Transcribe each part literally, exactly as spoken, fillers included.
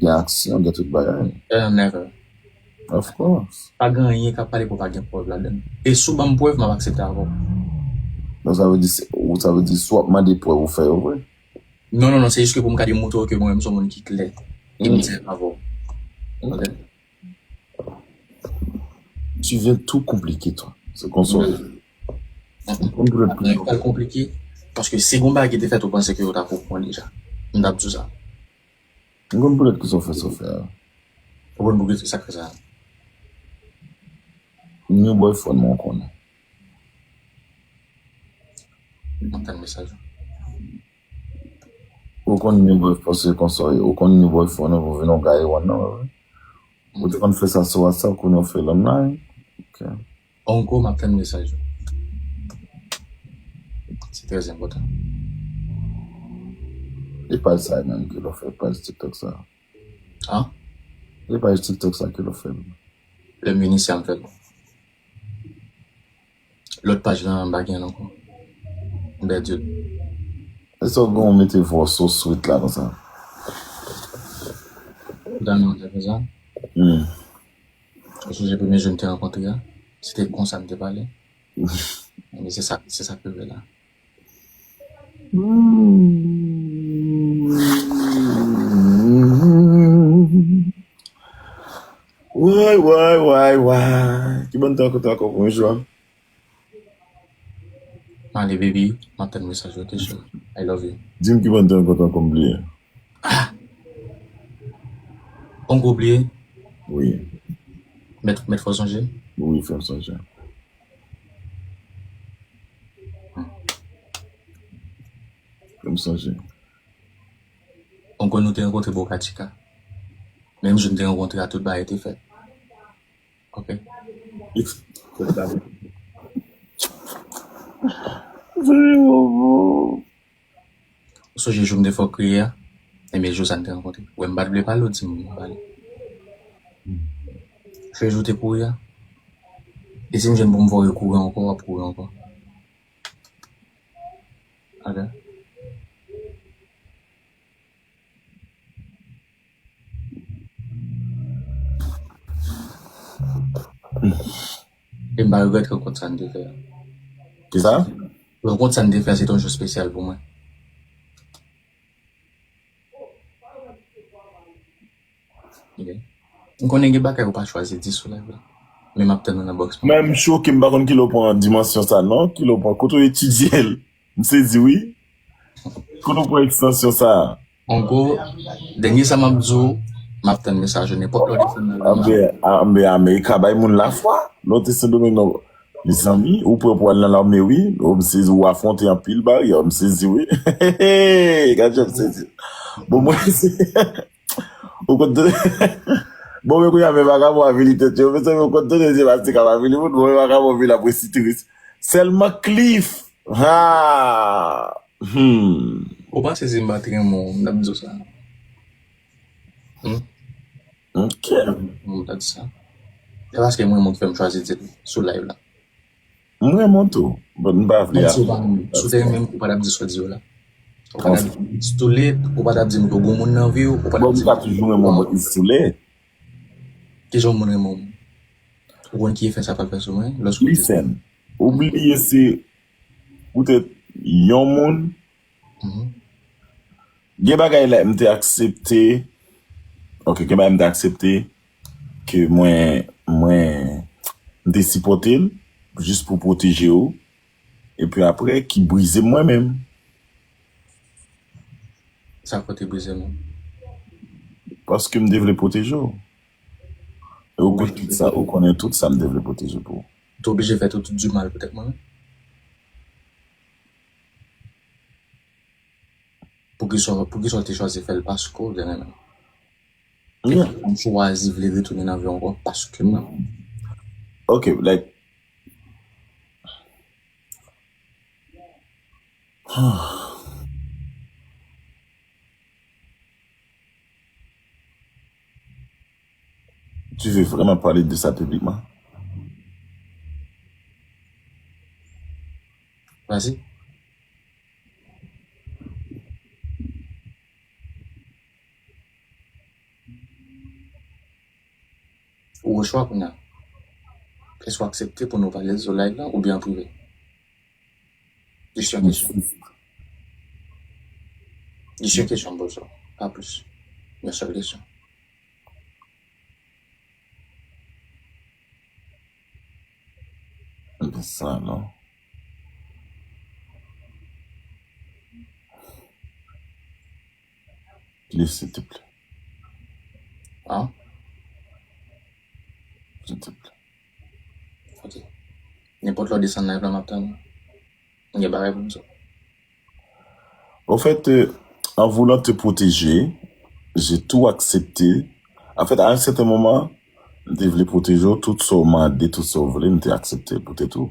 Gen aksyon, gen tout bagay. Eh, never. Of course. Pa gen anyen k ap pale pou pa gen prèv ladan. E si w ban m prèv, m ap aksepte avè w. Donk, sa vle di, se- ou- sa vle di, si w ap mande prèv, ou fè yo vre. Non, non, non, se jis ke pou m ka demontre w ke mwen menm, se yon moun ki klè. E m dirèk avè w. Ok? Tu viens tout compliquer, toi. Se konsa. M konn poutèt ki Sa konplike, paske si gon bagay ki te fèt, ou panse ke yo ta konprann deja. M t ap di w sa. M konn poutèt ki sa w fè sa w fè a. Ou konn poutèt sa k fè sa. New boyfriend mwen konnen. M ap tann mesaj ou. Ou konn new boyfriend, se konsa w ye. Ou konn new boyfriend ou vin yon guy one nan, wi. Ou te konn fè sa sou WhatsApp, kounye a w fè l online. Ok. Onko, m ap tann mesaj ou. Se trè enpòtan. E paj sa menm ki l fè, paj TikTok sa. An? E paj TikTok sa ki l fè. Lè m vini, se a m fè l. Lòt paj lan, m pa gen l ankò. M pèdi l. E sa w gen w mete vwa so sweet la konsa. Ou ta renmen w te fè sa? Hmm. Ou sonje premye jou n te rankontre a? Se te konsa n te pale. Men se sa, se sa k rive la. Hmm. Way, way, way, way. Ki bòn tan kontan ankò pou yon jou a? Male, baby, m ap tann mesaj ou, te chou. I love you. Di m ki bòn tan kontan ankò m bliye. Ah! Onko bliye? Wi. Mèt, mèt fè w sonje? Wi, fè m sonje. Fè m sonje. Onko, nou te rankontre Boca Chica. Menm jou n te rankontre a, tout bagay te fèt. Ok. Vre, Bobo. Ou sonje jou m te fè w kriye a? Ebyen, jou sa n te rankontre. Wè, m pa t vle pale, w di m pou m pale. Sonje jou w te kouri a? E si m jwenn pou m fè w rekouri ankò, w ap kouri ankò. Ok. E m pa regrèt rankont sa n te fè a. Kisa? Rankont sa n te fè a, se te yon jou espesyal pou mwen. Ok. M konnen gen bagay ou pa chwazi di sou live la. Men m ap tann ou nan box. Mwen, m choke, m pa konn kilè w pran dimansyon sa, non. Kilè w pran, kote w etidye l? M sezi, wi. Kote w pran ekstansyon sa a? An gwo, dènye sa m ap di w, m ap tann mesaj ou nenpòt lè w desann nan lari a. Anben, anben, Amerika bay moun lafwa. Lè w te Sendomeng, non. Mezanmi, ou prè pou al nan lame, wi. Ou, m sezi, ou afwonte anpil baryè, m sezi, wi. Gad jan m sezi. Bon, mwen, se, ou konn tande. Bon, men kounye a, men vagabon avili tèt yo. Mezanmi, ou konn tande, se pa ti ka avili moun. Bon, men vagabon vin ap resite, res-, sèlman Cliff. Ha! Hmm. Ou panse si m pa t renmen w, m t ap di w sa? Hmm? Ok. M t ap di sa. Se paske m renmen w ki fè m chwazi di l sou live la. M renmen w tou, but m pa vle. Menm si w pa renmen m, si w te renmen m, ou pa t ap di sa w di yo la. Ou pa t ap di it's too late, ou pa t ap di m ke w gon moun nan vi w, ou pa t ap di m. Bon, m ka toujou renmen w, but it's too late. Kijan yon moun renmen w? Ou konn ki efè sa pral fè sou mwen lòske w te. Listen, ou bliye se poutèt yon moun. Mhm. Gen bagay la m te aksepte. Ok, gen bagay m te aksepte ke mwen, mwen, m te sipòte l jis pou pwoteje w. Epi apre, ki brize m mwen menm. Sa kote brize nou? Paske m te vle pwoteje w. E ou konn tout sa, ou konnen tout sa m te vle pwoteje pou ou. Ou te oblije fè tout, tout di mal poutèt mwen menm? Poukisa, poukisa w te chwazi fè l paske w te renmen l? Yeah. Epi m chwazi vle retounen nan vi w ankò paske m renmen w. Ok, like, Tu veux vraiment parler de ça publiquement? Vas-y. Ou o chwa kounye a. Èske w aksepte pou nou pale sou live la oubyen an prive? Jis yon kesyon. Jis yon kesyon m poze w, pa plis. Yon sèl kesyon. Sa non. Plis, silteplè. Ah, Silteplè. Ok. Nenpòt lè w desann live la, m ap tann ou. M gen bagay pou m di w. Au fait, euh, en voulant te protéger, j'ai tout accepté. En fait, à un certain moment, m te vle pwoteje w, tout sa w mande, tout sa w vle, m te aksepte poutèt ou.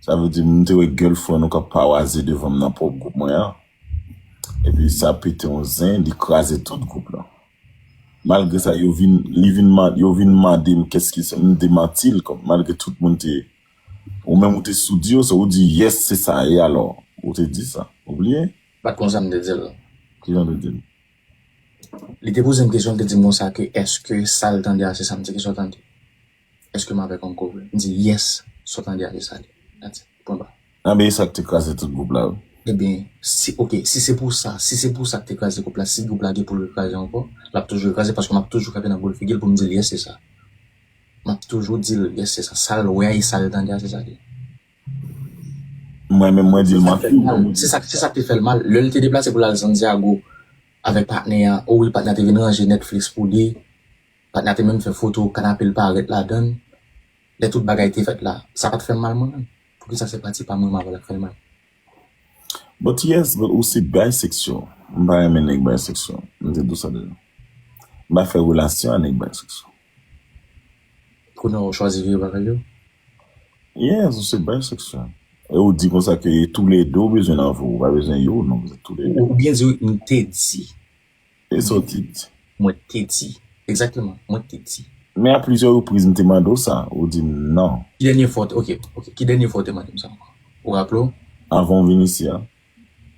Sa vle di, m te wè girlfriend ou k ap pawaze devan m nan pwòp gwoup mwen an. Epi sa pete yon zen, li kraze tout gwoup lan. Malgre sa, yo vin, li vin, ma- yo vin mande m kèske se, m demanti l, kòm, malgre tout moun te, ou menm ou te sou di yo, se ou di, yes, se sa, e alò, ou te di sa, ou bliye? Bat konsa m te di l. Ki jan te di l? Li te poze m kesyon, li te di m konsa ke èske sa l tande a se sa m di ki sa w tande? Èske m avèk Uncle Will? M di yes, sa w tande a se sa li. That's it. Pwen ba. Anben, e sa k te kraze tout gwoup la, wi. Ebyen, si, ok, si se pou sa, si se pou sa k te kraze gwoup la, si gwoup la gen pou l rekraze ankò, l ap toujou rekraze paske m ap toujou frape nan boul figi l pou m di l yes, se sa. M ap toujou di l yes, se sa. Sa l wè a e sa l tande a, se sa li. Mwen menm, mwen di l manti. Se sa, se sa k te fè l mal. Lè l te deplase pou l al Santiago avèk patnè a, o wi, patnè a te vin ranje Netflix pou li. Patnè a te menm fè foto kanape l parèt ladan l. Lè tout bagay te fèt la, sa pa t fè m mal mwen menm? Poukisa se pati pa mwen m avè l ap fè l mal? But yes, but ou se bisexual. M pa renmen nèg bisexual. M te di w sa deja. M pa fè relasyon a nèg bisexual. Kounye a ou chwazi vire bagay yo? Yes, ou se bisexual. E ou di konsa ke toulède ou bezwen nan vi w, ou pa bezwen youn, non, vous êtes tous les deux. Ou, ou byen di wi, m te di. E sa w te di? Mwen te di. Egzakteman, mwen te di. Men a plizyè repriz m te mande w sa, ou di m non. Ki dènye fwa w te, ok, ok, ki dènye fwa w te mande m sa ankò? Ou raple w? Avan w vin isi a.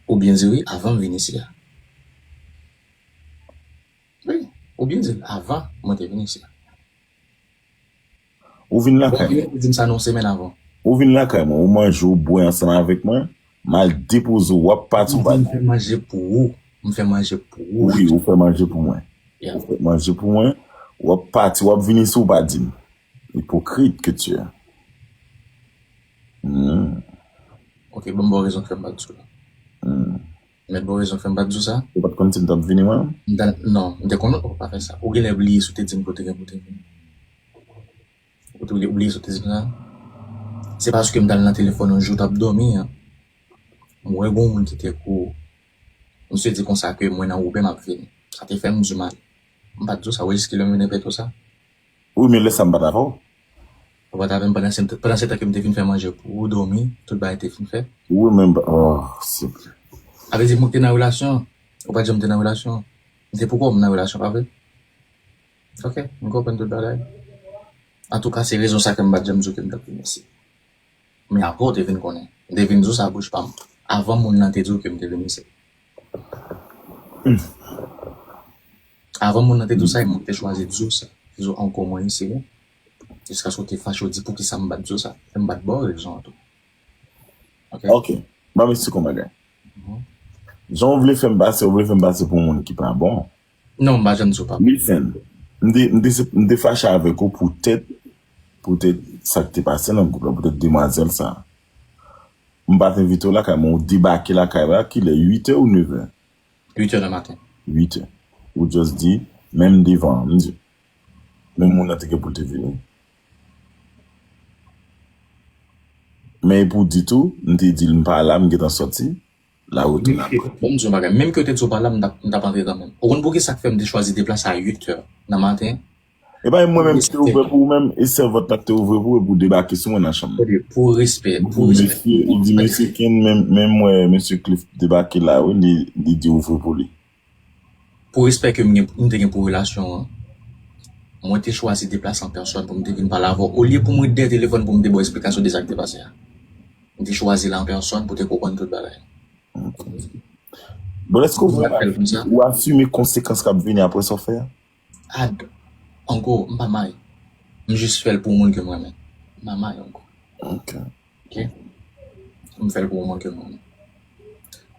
Ou byen di wi, avan m vin isi a. Wi, ou byen di l, avan mwen te vin isi a. Ou vin lakay mwen. Ou di m sa nan yon semèn avan. Ou vin lakay mwen, ou manje, ou bwè ansanm avèk mwen, m al depoze w, w ap pati, ou pa di m. M fè manje pou ou. M fè manje pou ou. Wi, ou fè manje pou mwen. Yeah. Ou fè manje pou mwen, w ap pati, w ap vini si w pa di m. Ipokrit ke tu es. Hmm. Ok, ban m ba w rezon k fè m pa di w la. Hmm. Mèt ba w rezon k fè m pa di w sa. Ou pa t konn si m t ap vini mwen? M ta, non, m te konnen ou pa fè sa. Ou genlè bliye si w te di m kote gen pou te vini. Ou te bliye si w te di m sa. Se paske m t al nan telefòn yon jou t ap dòmi an. M wè gon moun ki te kou. Misye di konsa ke mwen nan Woben m ap vini. Sa te fè m di mal. M pa t di w sa, ou wè jiske lè m vin repete w sa. Wi, men lè sa m pa t avè w. Ou pa t avè m pandan se, pandan se tan ke m te fin fè manje pou ou, dòmi, tout bagay te fin fèt. Wi, men m pa, oh, se vre. Sa vle di m te nan relasyon, ou pa t janm te nan relasyon. M te poko m nan relasyon, pa vre? Ok, m konprann tout bagay. Antouka, se rezon sa ke m pa t janm di w ke m t ap vin isi. Men apre w te vin konnen. M te vin di w sa a bouch pa m. Avan moun nan te di w ke m te vin isi. Avan moun nan te di w sa, e mwen te chwazi di w sa. Di w ankò mwen isi wi. Jiskaske w te fache, w di poukisa m pa t di w sa. Fè m pa t ba w rezon an tou. Ok? Ok. M ap esplike w yon bagay. Jan w vle fè m pase, w vle fè m pase pou yon moun ki pa bon. Non, m pa janm di w pa bon. Listen, m te, m te, m te fache avèk ou poutèt, poutèt sa k te pase nan gwoup la, poutèt demwazèl sa. M pa t envite w lakay mwen, ou debake lakay la, kilè, uit è ou nèf è? Uit è nan maten. Uit è. Ou just di, menm devan an, m di, menm moun nan te gen pou l te vini. Men epi w di tou, m te di l m pa la, m gentan sòti. La retounen apre. Bon, m di yon bagay. Menm ke w te di w pa la, m t ap, m t ap antre kanmenm. Ou konn poukisa k fè m te chwazi deplase a uit è nan maten? E pa mwen menm ki te ouvè pou ou menm, e sèvant la ki te ouvè pou ou, epi w debake sou mwen nan chanm nan. Pou respè, pou respè. Mesye, ou di, mesye Ken, menm, menm wè mesye Cliff debake la, wi, li, li di ouvri pou li. Pou respè ke m gen, m te gen pou relasyon an, mwen te chwazi deplase an pèsòn pou m te vin pale avè w. Olye pou m ret dèyè telefòn pou m te ba w esplikasyon de sa k te pase a. M te chwazi l an pèsòn pou te konprann tout bagay. Bon, èske w vrèman, ou asime konsekans k ap vini apre sa w fè a? Ad, Ankò, m pa may. M jis fè l pou moun ke m renmen. M pa may ankò. Ok. Ok? M fè l pou moun ke m renmen.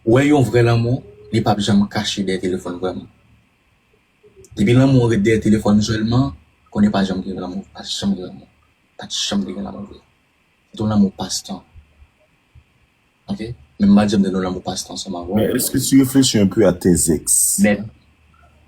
Ou wè yon vrè lanmou, li p ap janm kache dèyè telefòn vrèman. Depi lanmou an ret dèyè telefòn sèlman, konnen pa janm gen lanmou, pa janm gen lanmou. Pa t janm te gen lanmou vre. Se t yon lanmou pastan. Ok? Men m pa janm te nan lanmou pastan ansanm avè w. Mais est-ce que tu réfléchis un peu à tes ex? Nèt.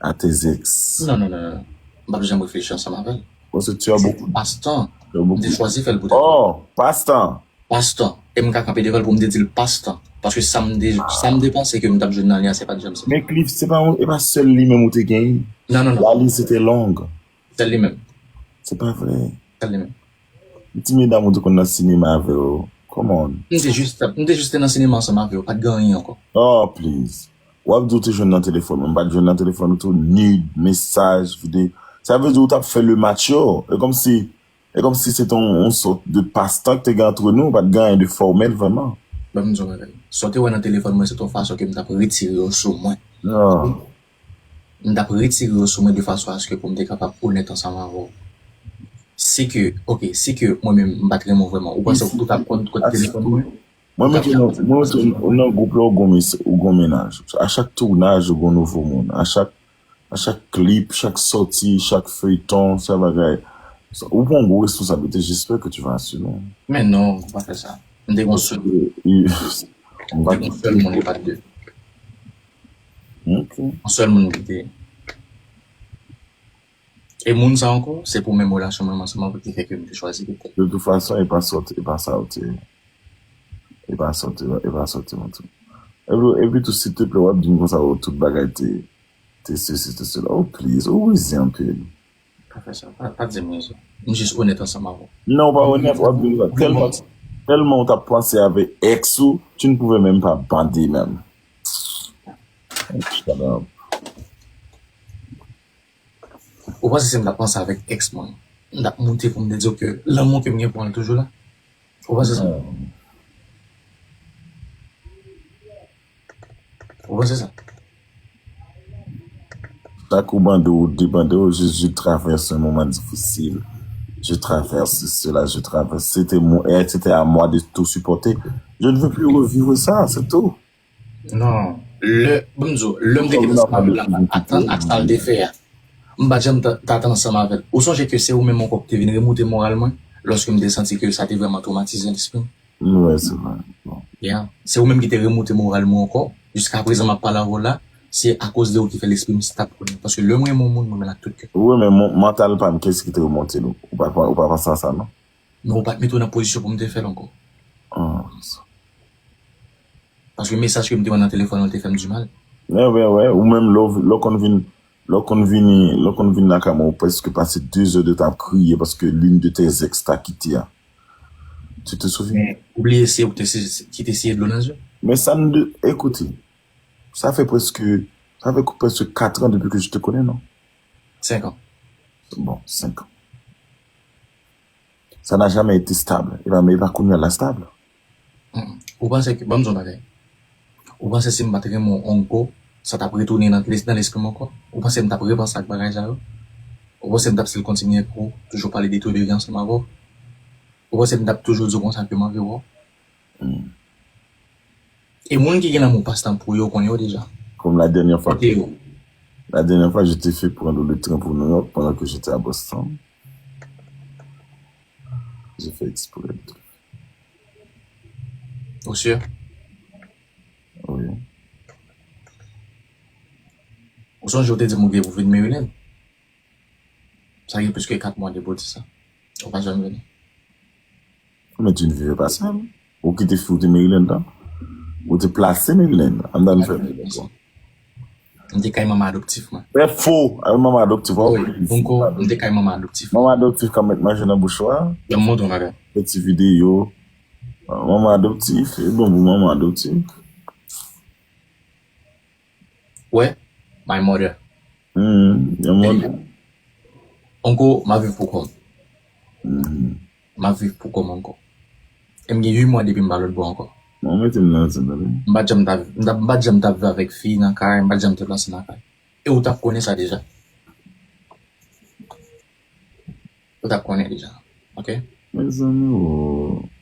À tes ex? Non, non, non, non. M p ap janm reflechi ansanm avè l. Parce que tu as beaucoup. Pastan. Tu as M beaucoup. Te chwazi fè l pou tèt. Oh, pastan. Pastan. E m ka kanpe devan l pou m te di l pastan. Paske sa m te, sa m te panse ke m t ap jwenn nan li a, se pa t janm sa. Men Cliff, se pa, e pa sèl li menm ou te genyen. Non, non, non. La liste était longue. Sèl li menm. Se pa vre. Sèl li menm. Ti medam ou te konn nan sinema avè yo. Come on. M te jis, m te jis te nan sinema ansanm avè yo. Pa t gen anyen ankò. Oh, please. W ap di w te jwenn nan telefòn mwen. M pa t jwenn nan telefòn ou tou. Nude, mesaj, videyo. Sa vle di ou t ap fè le macho. E kòmsi, e kòmsi se te yon, yon sòt de pastan ki te gen antre nou. Pa t gen anyen de fòmèl vrèman. Ban m di w yon bagay. Sa w te wè nan telefòn mwen, se t yon fason ke m t ap retire yo sou mwen. Non. M t ap retire yo sou mwen de fason aske pou m te kapab onèt ansanm avè w. Si ke, ok, si ke mwen menm m pa t renmen w vrèman, ou panse ou t ap konn kote telefòn mwen? Mwen menm tou nan, mwen menm tou nan gwoup la, ou gon mes-, ou gon mennaj. A chak tounaj, ou gon nouvo moun. A chak, a chak klip, chak sòti, chak feyton, chak bagay. Ou pran gwo responsablite, j'espère que tu vas assumer. Men non, ou pa fè sa. M te gon sèl, E, e, m m pa te gon sèl moun, e pa t de. Ok. Yon sèl moun ki te. E moun sa ankò, se pou menm relasyon mwen ansanm avè l ki fè ke m te chwazi kite l. De toute façon, e pa sòt, e pa sa ou te, e pa sòt, e pa sòt mwen tou. Epi, epi tou, s'il te plaît, w ap di m konsa, oh, tout bagay te, te sesi, te sela. Oh, please, ou rize anpil. Pa fè sa, pa, pa di m rezon. M jis onèt ansanm avè w. Non, ou pa onèt, w ap di m konsa. Tèlman, tèlman ou t ap panse avèk ex ou, tu ne pouvais même pas bander même. Shut up. Ou panse si m t ap panse avèk ex mwen, m t ap moute pou m te di w ke lanmou ke m gen pou mwen toujou la? Ou panse sa? Non. Chak ou bande ou debande ou, je, je traverse un moment difficile. Je traverse cela, je traverse. C'était mo-, et c'était à moi de tout supporter. Je ne veux plus revivre ça, c'est tout. Non. Lè, ban m di w, lè m te gentan ansanm avè l la, m pa t atann ak sa l te fè a. M pa t janm t, t atann ansanm avè l. Ou sonje ke se ou menm ankò ki te vin remoute moral mwen, lòske m te santi ke sa te vrèman twomatize lespri m. Wi, se vre. Bon. Yeah. Se ou menm ki te remoute moral mwen ankò. Jiska prezan m ap pale avè w la, se akoz de ou ki fè lespri m stap kounye a. Paske lè m renmen yon moun, mwen renmen l ak tout kè. Wi, men mon-, mantal pa m, kiyès ki te remonte l? Ou pa, ou pa panse a sa, non? Men ou pa t mete w nan pozisyon pou m te fè l ankò. Ah. Paske mesaj ke m te wè nan telefòn ou te fè m di mal. Wè, wè, wè. Ou menm lè w, lè w konn vin, lè w konn vini, lè w konn vin lakay mwen, ou prèske pase de zè de tan ap kriye paske l'une de tes ex t'a quitté a. Tu te souviens? Men ou bliye se ou te se, ki te siye dlo nan zye. Men sa n de, écoutez, ça fait presque, ça fait presque quatre ans depuis que je te connais, non? Senk an. Bon, senk an. Ça n'a jamais été stable. E pa, e pa kounye a l stable. Mm. Ou panse ke, ban m di w yon bagay. Ou panse si m pa t renmen w ankò, sa t ap retounen nan, nan lespri m ankò? Ou panse m t ap repanse ak bagay sa yo? Ou panse m t ap still kontinye pou toujou pale de tou de vi ansanm avè w? Ou panse m t ap toujou di w konsa ke m anvi wè w? Hmm. E moun ki gen lanmou pastan pou yo, konnen yo deja. Comme la dernière fois Kote que, yo? La dernière fois, je t'ai fait prendre le train pour New York pendant que j'étais à Boston. J'ai fait exprès. Ou si? Oui. Ou sonje ou te di m ou gen pou vin Maryland? Sa gen plis ke kat mwa depi w di sa. Ou pa janm vini. Mais tu ne vivais pas seul. Ou kite fi ou te Maryland la. Ou te plase Maryland. Ann dan nou fè. M te kay manman adoptif mwen. Fè fo. Avè manman adoptif. Wi, Bonko, m te kay manman adoptif mwen. Manman adoptif ka met manje nan bouch ou a. Ban m montre w yon bagay. Fè ti videyo. Manman adoptif. E bon pou manman adoptif. Wè, my mother. Hmm, yon moun. Ankò, m ap viv pou kò m. Hmm. M ap viv pou kò m ankò. E m gen uit mwa depi m pa lòt bò ankò. Bon, mete m nan zòn nan, wi. M pa t janm t ap, m t ap, m pa t janm t ap viv avèk fi nan kay, m pa t janm deplase nan kay. E ou t ap konnen sa deja. Ou t ap konnen deja. Ok? Mezanmi, oh.